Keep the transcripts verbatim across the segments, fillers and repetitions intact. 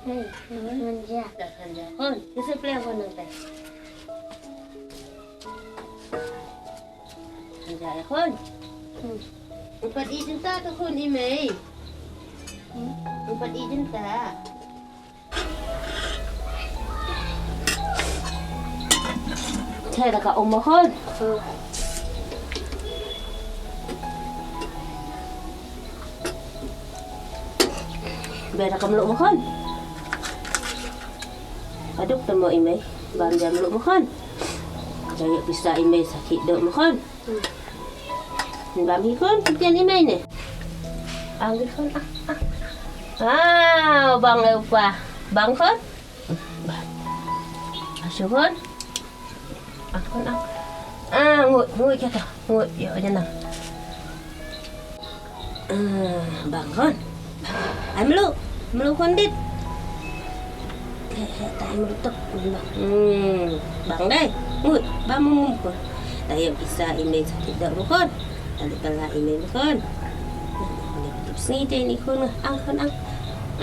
Hey, manja. Dah manja. Hon, kasi play hon nang teh. Manja ya hon. Hmm. Empat ijin ta tu hon imei. Hmm. Empat ijin ta. Te da ka um ma khun. Be da ka mluh ma khun. Aduk te mo i mei. Bam jam mluh ma khun. Jaya pisa i mei sakit dok ma khun. Bang hi khun, pyntian i mei ne. Ang hi khun, ah, ah. Ah, bang le upa. Bang khun. Bang. Asu khun. Ah, khun, ah. Ah, ngut, ngut kata. Ngut, yo, aja nang. Ah, bang khun. Ai mluh, mluh khun dit. He he, tai mluh tok. Hmm, bang dei. Mut, bang mum mum khun. Tai ïa pisa i mei sa ti dak khun. Tali pala i mei khun. Ni tip sngi te ni khun. Ang khun ang.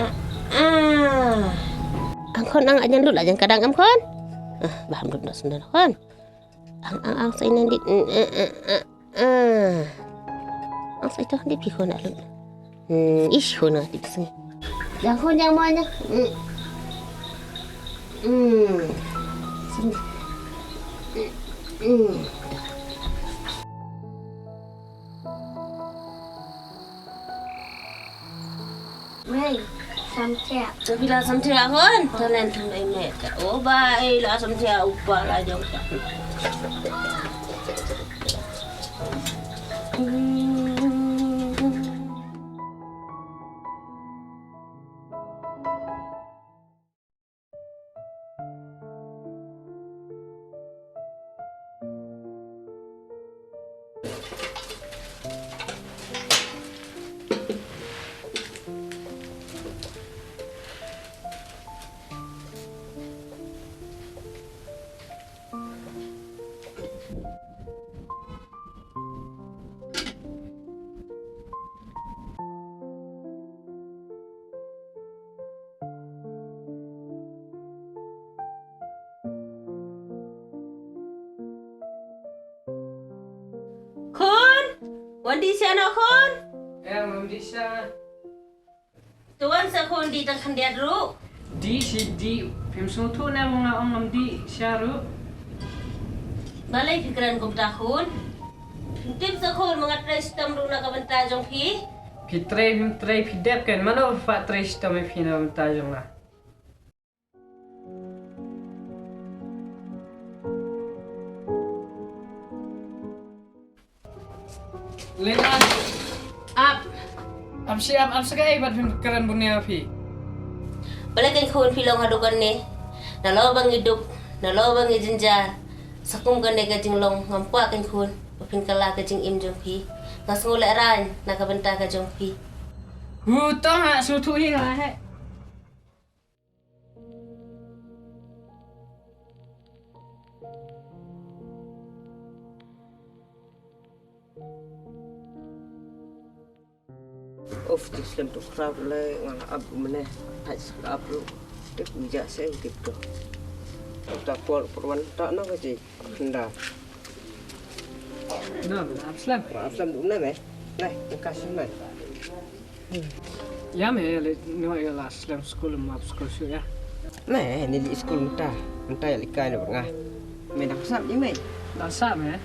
Ah, ah. Ang khun ang, ajan lut ajan kadang am khun. Ah, bam lut nak sendal khun. Ang ang ang sa inan dit. Mm, mm, mm, mm. Ah. Ang sa ito, di pi khun alut. Hmm, ish khun di pi sngi. Jang khun jang mo jang. Hmm. Hmm. Sini. Hmm. Mei, samthiah. Tapi la samthiah khun. Talen tang dai me. O ba, eh, la samthiah upa la jong. Khun, wan dih sha noh khun. Em, wan dih sha. To wan sa khun, dih tang khyndiat ruh. Dih shi dih, phim sngewthuh ne ba nga ong ngam dih sha ruh. Balei phi kren kumta khun? Phim tip sa khun, ba nga trei shitom ruh na ka bynta jong phi. Phi trei, phim trei, phi dep ken, mano ba trei shitom ïa phi na ka bynta jong nga. Lena. Ap. Ap shi ap, ap shi kaei bad phim kren bun ïa phi. Balei kein khun phi long haduh kane? Nalor ba ngi duk, nalor ba ngi jynjar. Sa kum kane ka jinglong ngam kwah kein khun ba phin kylla ka jingim jong phi. Nga sngew lehraiñ na ka bynta ka jong phi. Hu to ha, sngewthuh hi nga he. Uf, ti slem tu khraw le, nga la ap mene, thaj sa ap lu. Tik bija se u tip tu. Ta por por wan ta na ka ji. Nda. Na, ap slem. Ap slem tu na me. Nai, ka slem me. Ïa me, le, no, ïa la slem skul, map skul shu ïa. Me, ni li skul mynta. Mynta ïa li kai na banga. Me dang sap ni me. Dang sap me.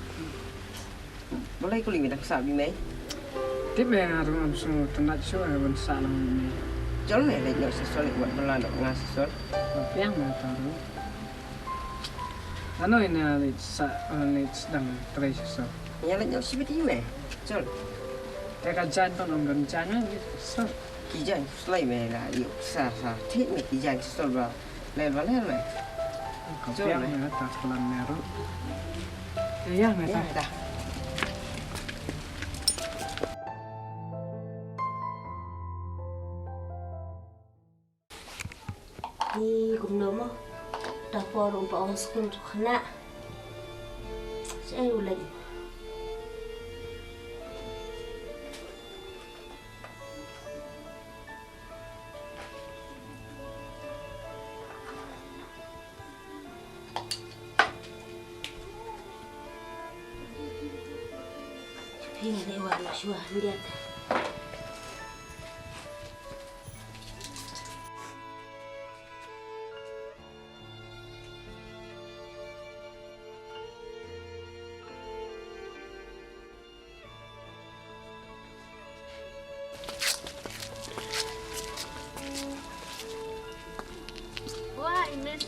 Balei kuli me dang sah bad i mei? Tip me nga ruh ngam sngewtynnat shuh ban sah lang bad i mei. Jol me leit noh sha shnong, wat bylla noh nga sha shnong. Ba biang me ta ruh. Ano ina leit sah, leit sdang trei sha shnong. Nga leit noh shibit i mei. Jol. Te ka jaiñ tang ym don jaiñ sha shnong. Ki jaiñ shlei me la ïoh sa sa. Thik me ki jaiñ sha shnong ba. Lel ba lel me. Ka biang me ta klan me ruh. Ïa me ta. Ni kumno mo? Ta por um pa ong skul tu khana. Shaei u leit? Phi nga dei wad noh shuwa hyndiat. Wah, i miss.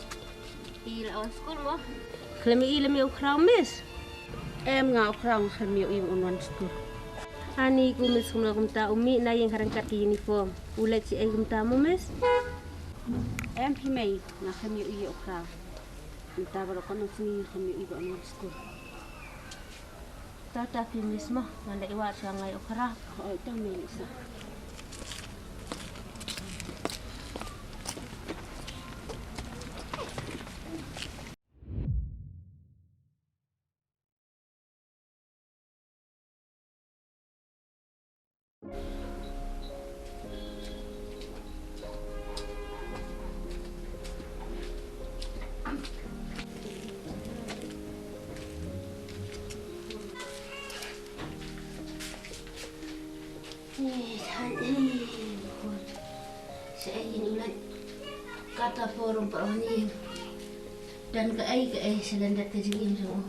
I la wan skul mo? Khlem i lem i u khraw miss. Em nga u khraw nga khlem i un wan skul. Ani ku miss kumno kumta u mih na ïing ha ryngkat ki uniform. U leit shaei kumta mo miss? Em phi mei nga khlem i u khraw. Mynta baroh katno sngi khlem i ba un wan skul. Ta ta phi miss mo, ngan leit wad sha ngai u khraw. Hooid ta mei Lisa. Shaei ïa u leit. Kata por um pat wan ïing. Don kaei kaei sha lyndet ka jingim jong u.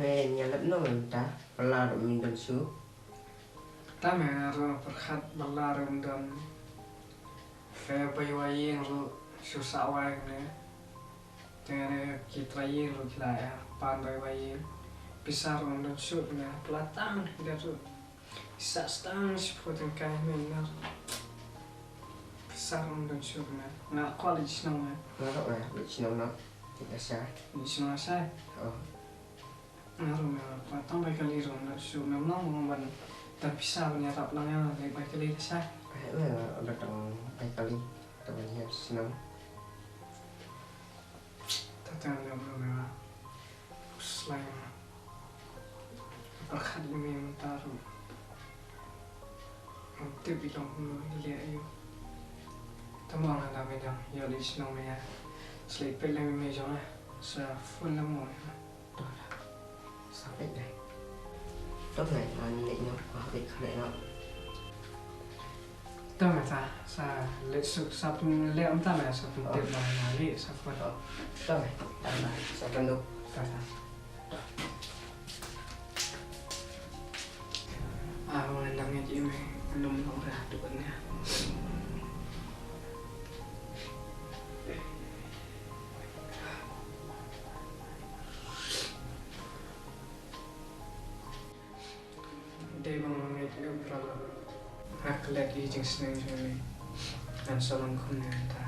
Hei, ngi lap no mynta, pala ruh ym don shuh. Tang me nga ruh pyrkhat pala ruh ym don. Phi bai wai ïing ruh shu sah wai ne. Te ne ki trai ïing ruh ki la ïa pan bai wai ïing. Pisa ruh ym don shuh ne, pala tang ki da ruh. Sah stang shiphew tyngka me nga. Pisa ruh ym don shuh me. Nga kwah leit shnong me. Nga ruh nga leit shnong noh. Leit sha. Leit shnong sha. Oh. Nga ruh me kwah tang bai kali ruh ym don shuh me, mlong mlong ban don pisa ban ïarap lang ïa leit bai kali sha. Eh me nga ruh tang bai kali. Tang ban ïa shnong. Tang tang ruh me. Slime. Pyrkhat ïa me mynta ruh. Ngam tip i long kumno i leh aïu. Tang ba nga la me dang ïoh leit shnong me ïa. Sa leit peit lem i mei jong nga. Sa phone lem mo ïa. To da. Sa peit lem. To ngai ngan leit noh, ha peit khlem noh. To nga ta sa leit suk sa pun leh mynta me sa pun tip ba nga leit sa phone. To nga ta sa pun. To ta. Ah, wan dang ngi ji me lum lum dah tu kan ya. Dei ba nga ngeit ïa u Trai. Nga klet ïa i jingsneng jong me. Ngan sa long kumne mynta.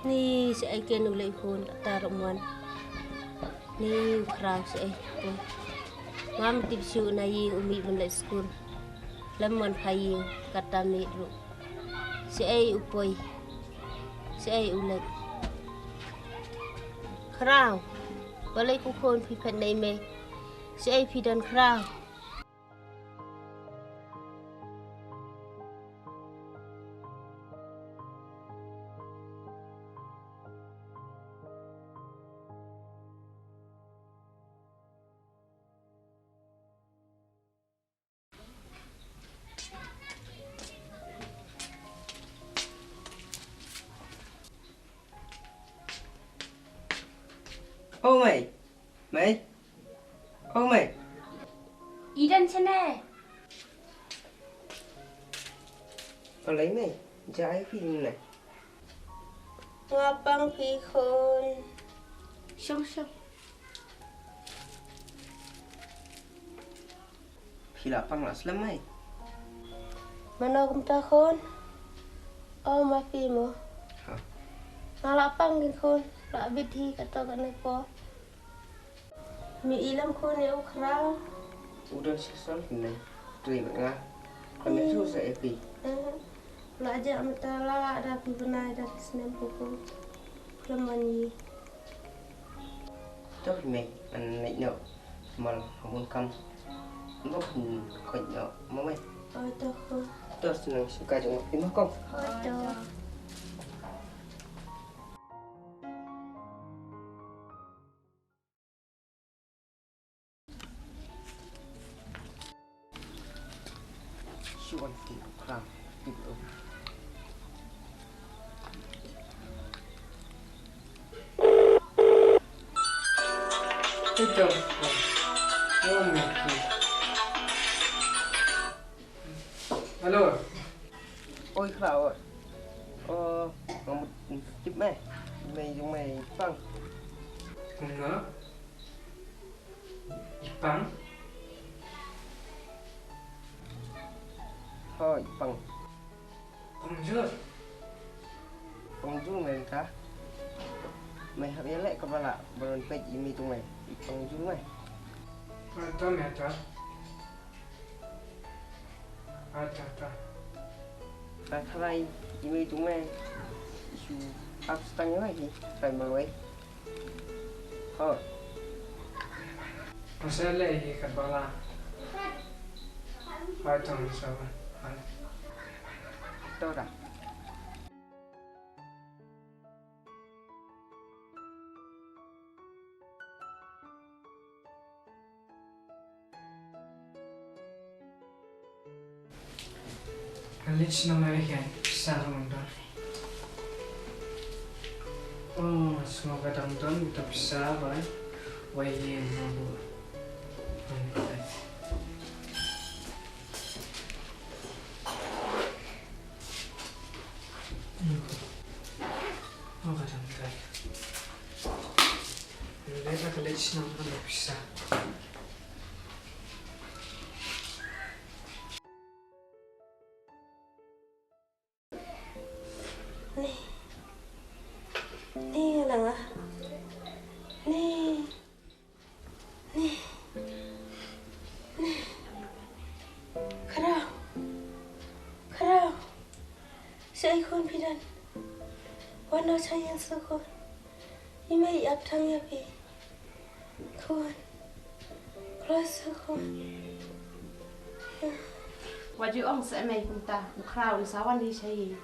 Ni shaei ken u leh khun kata ruh mon. Ni u khraw shaei poi. Ngam tip shuh na ïing u mih ban leit skul. Lem mon pha ïing kata mih ruh. Shaei u poi. Shaei u leit. Khraw. Balei ko khun phi phet nei mei. Shaei phi don khraw. O mei. Mei. O mei. I don shane. Balei mei? Jia ai phi ne. Nga pang phi khun. Shong shong. Phi la pang la slem mei. Mano kumta khun? O ma phi mo. Ha. Nga la pang kin khun. La bit hi kato kane po. Mi ilam khun ïa u khraw. U don shisol kine. Tui nga. Kane tu sa epi. Eh. La ja mata la da phi bnai da phi snem pupu. Khlem man yi. Toh mei an naik no. Mal hamun kam. Nok khoi no mawai. Oi toh. Toh senang suka jong phi ma kong. Oi toh. Shuan ki kram ki bro. Ito. Oh, my God. Hello. Oi, Khraw. Ơ, ngam mut tip mei. Mei jong mei pang. Nga. I pang. Ho, i pang. Pang jur. Pang jur mei ka. Mei hap ïaleh ka bala, balon peit i mei tu mei. I pang jur mei. Pang jur mei ta. Ata, ata. Ka tharai i mei tu mei. Isu ap stang ïa hi. Trai malwai. Ho. Masa le hi kat bala. Hai tong sa ba. Hai. To da. Ka leit shnong ïa ka pisa ruh ym don. Oh, sngew ka dang don ka pisa bai. Wei ïing ma bu. Oh, ka dang don. Leit la ka leit shnong ym don pisa. Ni. Ni la nga. Ni. Ni. Ni. Khraw. Khraw. Shaei khun phi don. Wan noh sha ïing sha khun. I mei i ap tang ïa phi. Khun. Khraw sha khun. Wat ju ong seh mei kumta. U Khraw un sa wan hi sha ïing.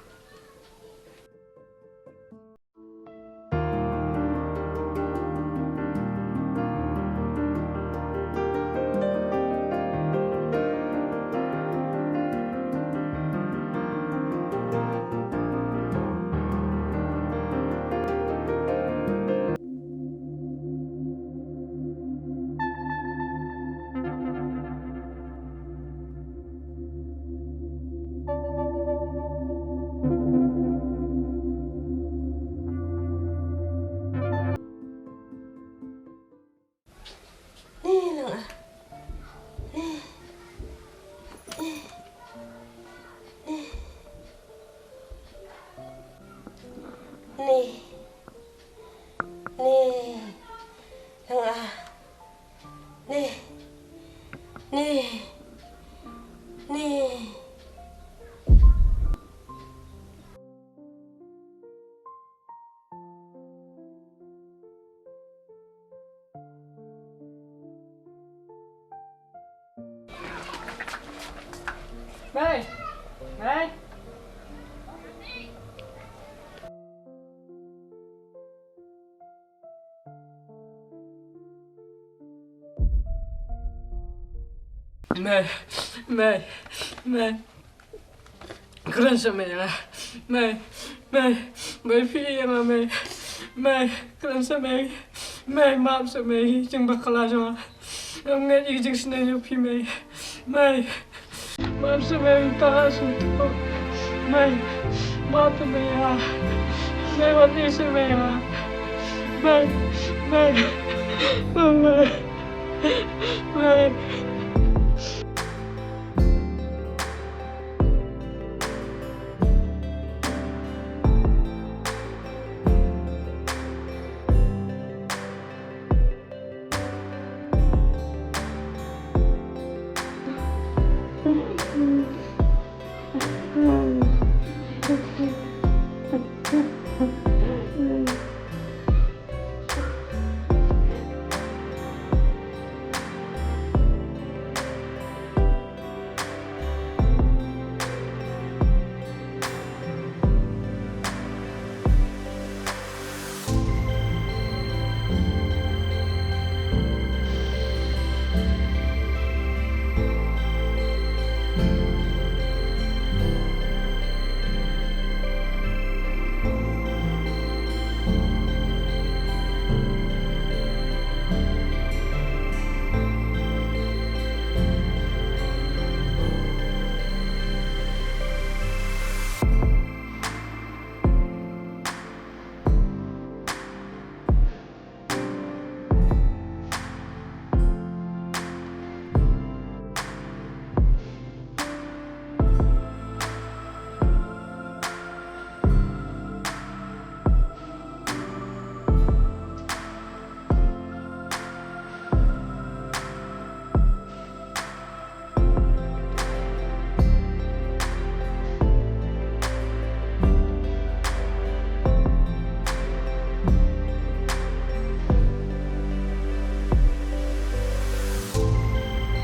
Ni lang ah. Ni. Ni. Ni. Ni. Ni. Ni. Ni. Mei. Mei. Mei, Mei, Mei. Kren sha Mei ïa nga. Mei, Mei, Mei, phi ïa nga Mei. Mei, kren sha Mei. Mei, map sha Mei, jingbakla jong nga. Ngam ngeit ïa ka jingsneng jong phi Mei. Mei, map sha Mei, ta shu tu. Mei, map sha Mei ïa nga. Mei, wat ïa sha Mei ïa nga. Mei, Mei, Mei.